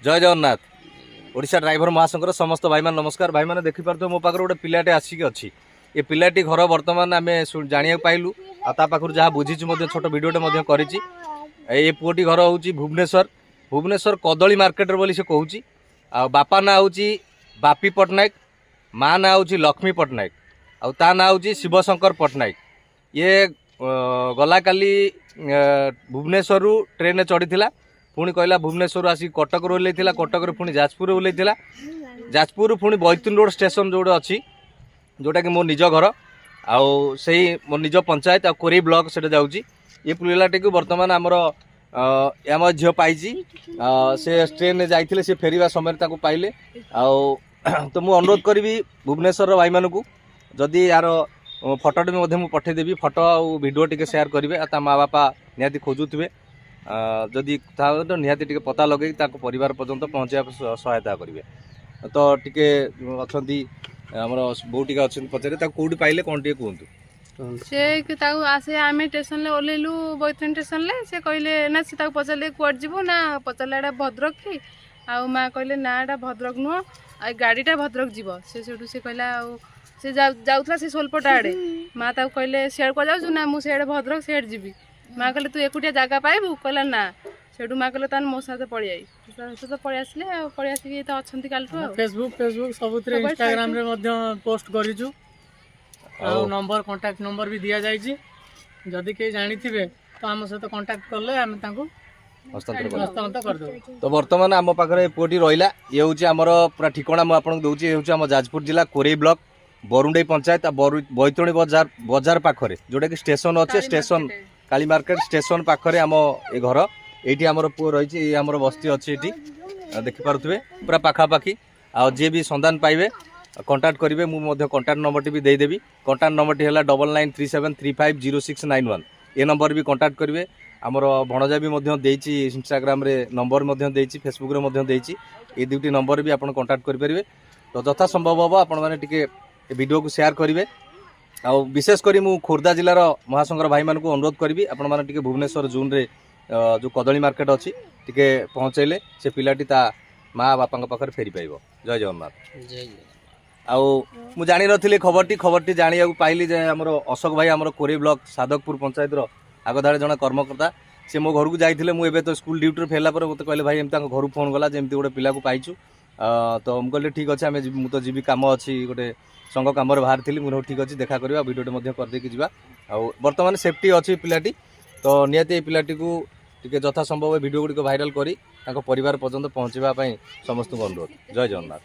ଜୟ Jagannath. Odisha driver ମହାସଂଘର ସମସ୍ତ ଭାଇମାନେ, ନମସ୍କାର। ଭାଇମାନେ, ଦେଖିପାରୁଥିବେ ମୋ ପାଖରେ ଗୋଟେ ପିଲାଟେ ଆସିକି ଅଛି। ଏ ପିଲାଟି ଘର ବର୍ତ୍ତମାନ ଆମେ ଜାଣିବାକୁ ପାଇଲୁ ଆଉ ତା ପାଖରୁ ଯାହା ବୁଝିଛୁ ମଧ୍ୟ ଛୋଟ ଭିଡ଼ିଓଟେ ମଧ୍ୟ କରିଛି। ଏ ପୁଅଟି ଘର ହେଉଛି ଭୁବନେଶ୍ୱର, ଭୁବନେଶ୍ୱର କଦଳୀ ମାର୍କେଟରେ ବୋଲି ସେ କହୁଛି। ଆଉ ବାପା ନାଁ ହେଉଛି ବାପି ପଟ୍ଟନାୟକ, ମା ନାଁ ହେଉଛି ଲକ୍ଷ୍ମୀ ପଟ୍ଟନାୟକ ଆଉ ତା ନାଁ ହେଉଛି ଶିବଶଙ୍କର ପଟ୍ଟନାୟକ। ଇଏ ଗଲାକାଲି ଭୁବନେଶ୍ୱରରୁ ଟ୍ରେନରେ ଚଢ଼ିଥିଲା। ପୁଣି କହିଲା ଭୁବନେଶ୍ୱରରୁ ଆସିକି କଟକରୁ ଓହ୍ଲେଇଥିଲା, କଟକରୁ ପୁଣି ଯାଜପୁରରେ ଓହ୍ଲେଇଥିଲା, ଯାଜପୁରରୁ ପୁଣି ବୈତରଣୀ ରୋଡ଼ ଷ୍ଟେସନ ଯେଉଁଠି ଅଛି, ଯେଉଁଟାକି ମୋ ନିଜ ଘର ଆଉ ସେଇ ମୋ ନିଜ ପଞ୍ଚାୟତ ଆଉ କୋରେଇ ବ୍ଲକ ସେଟା ଯାଉଛି। ଏ ପିଲାଟିକୁ ବର୍ତ୍ତମାନ ଆମର ଆମ ଝିଅ ପାଇଛି। ସେ ଟ୍ରେନରେ ଯାଇଥିଲେ, ସେ ଫେରିବା ସମୟରେ ତାକୁ ପାଇଲେ। ଆଉ ତ ମୁଁ ଅନୁରୋଧ କରିବି ଭୁବନେଶ୍ୱରର ଭାଇମାନଙ୍କୁ, ଯଦି ୟାର ଫଟୋଟି ମଧ୍ୟ ମୁଁ ପଠାଇଦେବି, ଫଟୋ ଆଉ ଭିଡ଼ିଓ ଟିକେ ସେୟାର କରିବେ। ଆଉ ତା ମା ବାପା ନିହାତି ଖୋଜୁଥିବେ, ଯଦି ତାହେଲେ ତ ନିହାତି ଟିକେ ପତା ଲଗେଇକି ତାଙ୍କ ପରିବାର ପର୍ଯ୍ୟନ୍ତ ପହଞ୍ଚିବା ସହାୟତା କରିବେ। ତ ଟିକେ ଅଛନ୍ତି, ଆମର ବୋଉ ଟିକେ ଅଛନ୍ତି, ପଚାରିବେ ତାକୁ କୋଉଠି ପାଇଲେ, କ'ଣ ଟିକେ କୁହନ୍ତୁ। ସେ ତାକୁ ଆସେ, ଆମେ ଷ୍ଟେସନରେ ଓହ୍ଲେଇଲୁ, ବୈତରଣୀ ଷ୍ଟେସନରେ। ସେ କହିଲେ ନା, ସେ ତାକୁ ପଚାରିଲେ କୁଆଡ଼େ ଯିବୁ ନା, ପଚାରିଲେ ଏଇଟା ଭଦ୍ରକ କି? ଆଉ ମା କହିଲେ ନା, ଏଇଟା ଭଦ୍ରକ ନୁହଁ, ଆଉ ଏ ଗାଡ଼ିଟା ଭଦ୍ରକ ଯିବ। ସେ ସେଠୁ ସେ କହିଲା, ଆଉ ସେ ଯାଉଥିଲା ସେ ସୋଲପଟା ଆଡ଼େ। ମା ତାକୁ କହିଲେ, ସିଆଡ଼େ କୁଆଡ଼େ ଯାଉଛୁ? ନା, ମୁଁ ସିଆଡ଼େ ଭଦ୍ରକ ସିଆଡ଼େ ଯିବି। ମା କହିଲେ, ତୁ ଏକୁଟିଆ ଜାଗା ପାଇବୁ? କହିଲା ନା। ସେଠୁ ମା କହିଲେ, ତାହେଲେ ମୋ ସହିତ ପଳେଇ I. ତା ସହିତ ପଳେଇ ଆସିଲେ ଆଉ ପଳେଇ ଆସିକି ତ ଅଛନ୍ତି କାଲିଠୁ ଆଉ। ଫେସବୁକ୍ ସବୁଥିରେ, ସବୁଆଡ଼େ। ଇନଷ୍ଟାଗ୍ରାମରେ ମଧ୍ୟ ପୋଷ୍ଟ କରିଛୁ ଆଉ ନମ୍ବର, କଣ୍ଟାକ୍ଟ ନମ୍ବର ବି ଦିଆଯାଇଛି। ଯଦି କେହି ଜାଣିଥିବେ ତ ଆମ ସହିତ କଣ୍ଟାକ୍ଟ କଲେ ଆମେ ତାଙ୍କୁ ହସ୍ତାନ୍ତର କରିବେ। ହସ୍ତାନ୍ତର କରିଦେବୁ। ତ ବର୍ତ୍ତମାନ ଆମ ପାଖରେ ଏ ପୁଅଟି ରହିଲା। ଇଏ ହେଉଛି ଆମର ପୁରା ଠିକଣା ମୁଁ ଆପଣଙ୍କୁ ଦେଉଛି। ଇଏ ହେଉଛି ଆମ ଯାଜପୁର ଜିଲ୍ଲା କୋରେଇ ବ୍ଲକ ବରୁଣ୍ଡେଇ ପଞ୍ଚାୟତ ଆଉ ବୈତରଣୀ ବଜାର ପାଖରେ, ଯେଉଁଟାକି ଷ୍ଟେସନ ଅଛି, ଷ୍ଟେସନ କାଳୀ ମାର୍କେଟ ଷ୍ଟେସନ ପାଖରେ ଆମ ଏ ଘର। ଏଇଠି ଆମର ପୁଅ ରହିଛି। ଏଇ ଆମର ବସ୍ତି ଅଛି ଏଇଠି, ଦେଖିପାରୁଥିବେ ପୁରା ପାଖାପାଖି। ଆଉ ଯିଏ ବି ସନ୍ଧାନ ପାଇବେ କଣ୍ଟାକ୍ଟ କରିବେ। ମୁଁ ମଧ୍ୟ କଣ୍ଟାକ୍ଟ ନମ୍ବରଟି ବି ଦେଇଦେବି। କଣ୍ଟାକ୍ଟ ନମ୍ବରଟି ହେଲା 9937350691। ଏ ନମ୍ବର ବି କଣ୍ଟାକ୍ଟ କରିବେ। ଆମର ଭଣଜା ବି ମଧ୍ୟ ଦେଇଛି, ଇନଷ୍ଟାଗ୍ରାମରେ ନମ୍ବର ମଧ୍ୟ ଦେଇଛି, ଫେସବୁକରେ ମଧ୍ୟ ଦେଇଛି। ଏଇ ଦୁଇଟି ନମ୍ବର ବି ଆପଣ କଣ୍ଟାକ୍ଟ କରିପାରିବେ। ତ ଯଥା ସମ୍ଭବ ହେବ ଆପଣମାନେ ଟିକେ ଏ ଭିଡ଼ିଓକୁ ସେୟାର କରିବେ। ଆଉ ବିଶେଷ କରି ମୁଁ ଖୋର୍ଦ୍ଧା ଜିଲ୍ଲାର ମହାସଂଘର ଭାଇମାନଙ୍କୁ ଅନୁରୋଧ କରିବି, ଆପଣମାନେ ଟିକେ ଭୁବନେଶ୍ୱର ଜୋନ୍ରେ ଯେଉଁ କଦଳୀ ମାର୍କେଟ ଅଛି ଟିକେ ପହଞ୍ଚେଇଲେ ସେ ପିଲାଟି ତା ମା ବାପାଙ୍କ ପାଖରେ ଫେରି ପାଇବ। ଜୟ ଜଗନ୍ନାଥ। ଆଉ ମୁଁ ଜାଣିନଥିଲି ଖବରଟି, ଖବରଟି ଜାଣିବାକୁ ପାଇଲି ଯେ ଆମର ଅଶୋକ ଭାଇ, ଆମର କୋରେଇ ବ୍ଲକ ସାଦକପୁର ପଞ୍ଚାୟତର ଆଗଧାଡ଼େ ଜଣେ କର୍ମକର୍ତ୍ତା, ସେ ମୋ ଘରକୁ ଯାଇଥିଲେ। ମୁଁ ଏବେ ତ ସ୍କୁଲ ଡ୍ୟୁଟିରୁ ଫେରିଲା ପରେ ମୋତେ କହିଲେ, ଭାଇ, ଏମିତି ତାଙ୍କ ଘରୁ ଫୋନ୍ ଗଲା ଯେ ଏମିତି ଗୋଟେ ପିଲାକୁ ପାଇଛୁ। ତ ମୁଁ କହିଲି ଠିକ୍ ଅଛି, ଆମେ ମୁଁ ତ ଯିବି, କାମ ଅଛି, ଗୋଟେ ସଂଘ କାମରେ ବାହାରିଥିଲି। ମୁଁ କହିଲି ଠିକ୍ ଅଛି, ଦେଖା କରିବା, ଭିଡ଼ିଓଟି ମଧ୍ୟ କରିଦେଇକି ଯିବା। ଆଉ ବର୍ତ୍ତମାନ ସେଫ୍ଟି ଅଛି ପିଲାଟି। ତ ନିହାତି ଏଇ ପିଲାଟିକୁ ଟିକେ ଯଥା ସମ୍ଭବ ଭିଡ଼ିଓ ଗୁଡ଼ିକ ଭାଇରାଲ କରି ତାଙ୍କ ପରିବାର ପର୍ଯ୍ୟନ୍ତ ପହଞ୍ଚିବା ପାଇଁ ସମସ୍ତଙ୍କୁ ଅନୁରୋଧ। ଜୟ ଜଗନ୍ନାଥ।